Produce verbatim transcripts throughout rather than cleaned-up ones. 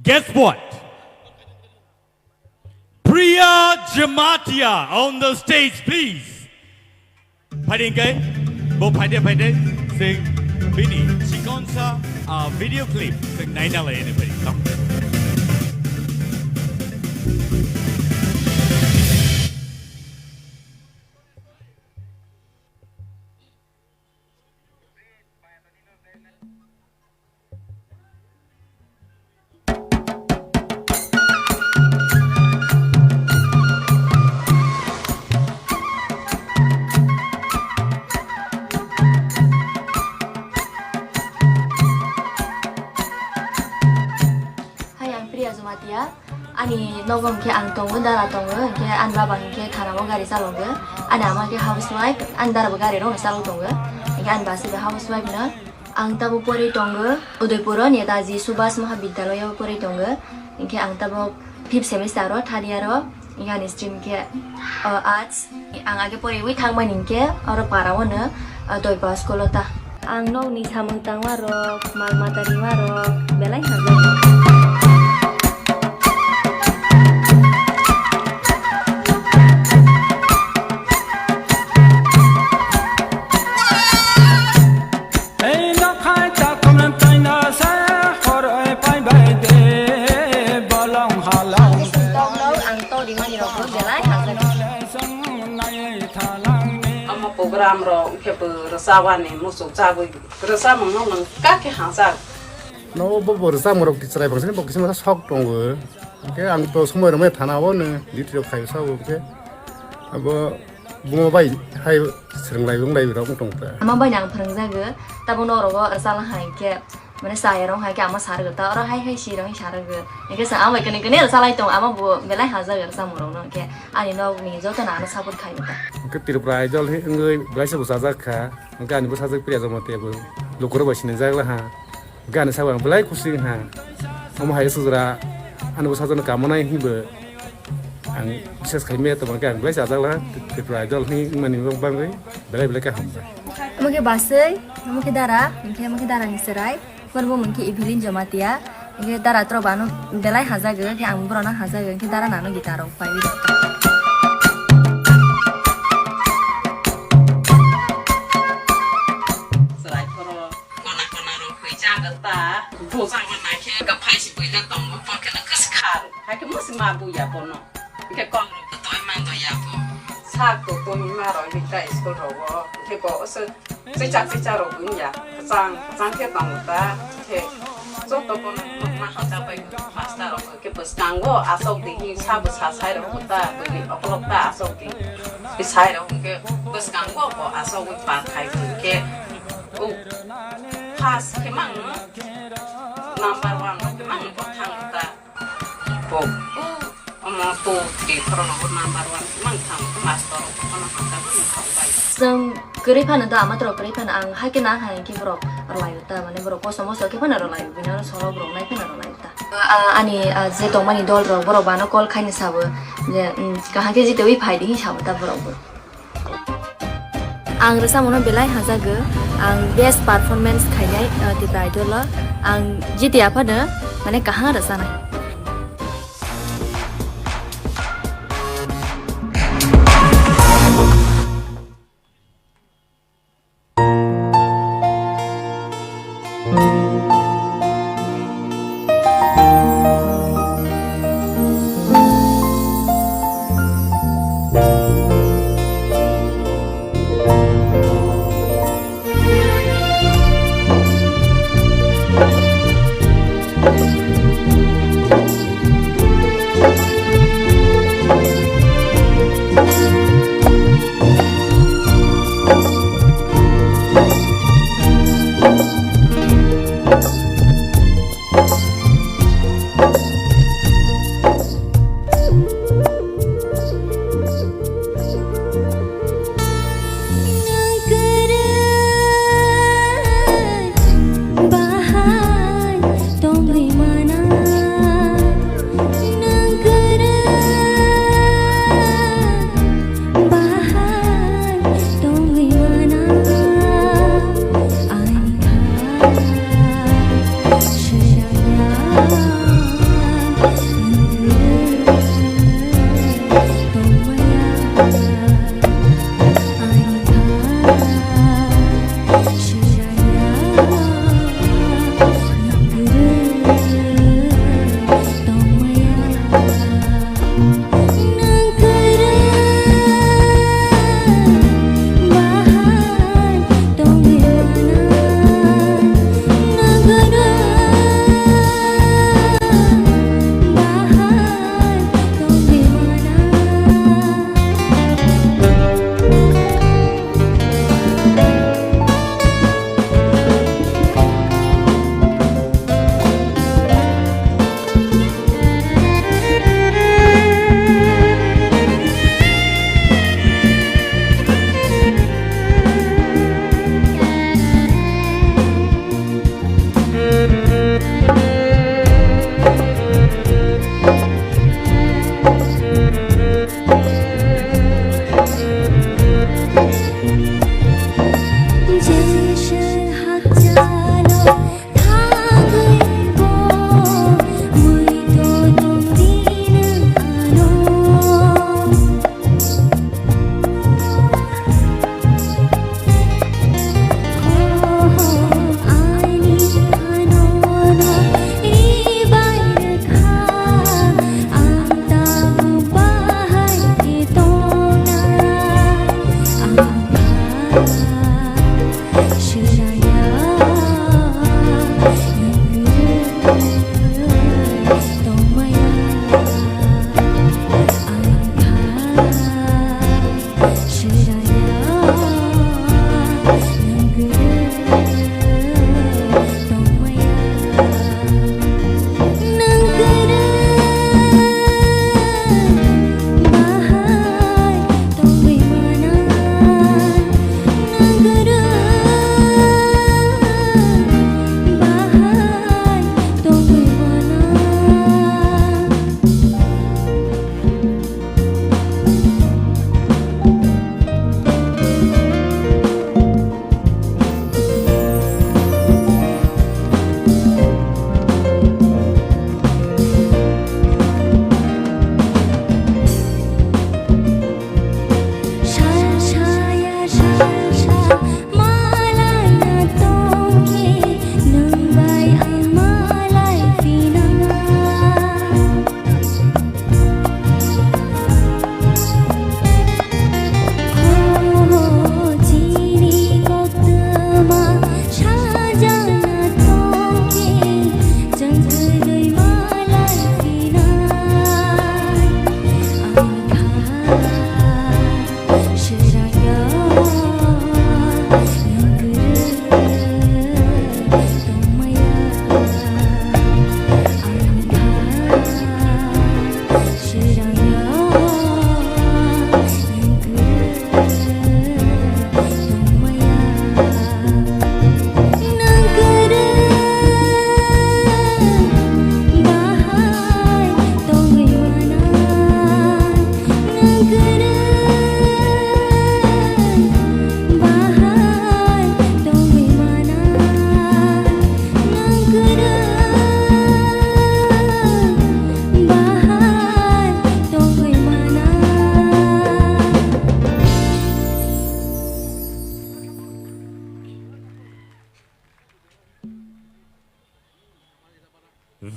Guess what? Priya Jamatia on the stage, please. Phaidi hwnkhe, bo phaidi, phaidi, chwng bini chikonsa, ah, video clip chwng naina lai ani phaidi. Hai, ang Priya Jamatia. Ani nogo hwnkhe ang tongo, dara tongo, hwnkhe ani baba hwnkhe thanao gari chalogo. Ani ama hwnkhe housewife, ani dara bo gari rokno chalok tongo. Hwnkhe ani basi bo housewife no. Ang tabuk pori tongo Udaipuro Netaji Subhas Mahavidyalaya pori tongo. Hwnkhe ang tabuk fifth semester o, third year o. Hwnkhe ani stream khe, uh, arts. Ang age poriwi thangmani hwnkhe oro para o no, uh, Doipa school o ta. Ang nokni samung tangma rok, mal mata rima rok belai hamjak. Tei nokhai takhumrwng twi no se horoi phai bai de bolong halong. Ang tongno, ang tongrimani rokbo belai hamjak. Omo program rok khe bo rwchapani muchuk chagwi rwchapmung no nwng kha khe hamjak. No bo bo rwchapmung rok chwrai bangsini bo kisa sok tongo. Hwnkhe ang to somoi rwmai thana o no duty rok khai sao hwnkhe abo buma bai hai swrwng lai wng lai rok wng tong ta. Ama bai nang phwrwng jago, tabuk norok o rwchapna hai khe mane chaya rok hai khe ama sargo ta oro hai hai si rok sargo. Hwnkhe sa ama kene kene rwchap lai tong ama bo belai hamjak rwchapmung rok no hwnkhe ani nok ni joto no ano support khai ta. Hwnkhe Tripura Idol hi wngwi belai se bwsajak kha. Hwnkhe ani bwsajak Priya Jamatia bo lukurok bai sinijak la ha. Gana sabo ang belai kusi wngha. Omo hai sujra ani bwsajwkno kamonai hinwi ang bises khaimaya tongma khe ang belai chajakla Tripura Idol hinwi wngmani bagwi belai belai khe hambai. Omo khe baswi, omo khe dara, hwnkhe omo khe dara ni chwrai, borok bo mungkhe Evelyn Jamatia, hwnkhe dara tro bano belai hajago, hwnkhe ang borokno hajago, hwnkhe dara nano guitar rok pai. Chwrai phoro. Kona kona rok hwijak ta, bujak ma naikhe kwphai si buila tongo, bo khe no kwskhar. Hakhe musi ma buya bono. Hwnkhe kok rok toi man do ya bo. Sak to tongwi ma rok hwnkhe school rogo. Hwnkhe bo se chichak chichak rok wngya. Kwchang kwchang khe tongo ta. Hwnkhe joto bono ma hata bai master rok hwnkhe bwskango asok di hi sabo sa sai rok ta. Bwrwi okolog ta asok di. Sai rok hwnkhe bwskango bo asogwi pa khai hwnkhe. O, first khe mang number one khe mang bo thang ta. Bo, o, omo two three four no number one khe mang thang master rok bono hamjagwi thang bai. Chwng kwrwi phano da, ama tro kwrwi phano ang hai khe na hai khe borok rwlai ta, mane borok kosom moso khe phano rwlai, bini oro solo borok nai phano rwlai ta. A, ani, a, je tongmani dol rok borok bano call khaini sabo je, um, kaham khe jitewi phai di hin sabo ta borok bo. Ang rwchapmungno belai hamjago. Ang best performance khainai, uh, Tipra Idol o. Ang jiti aphano mane kaham rwchanai.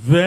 Very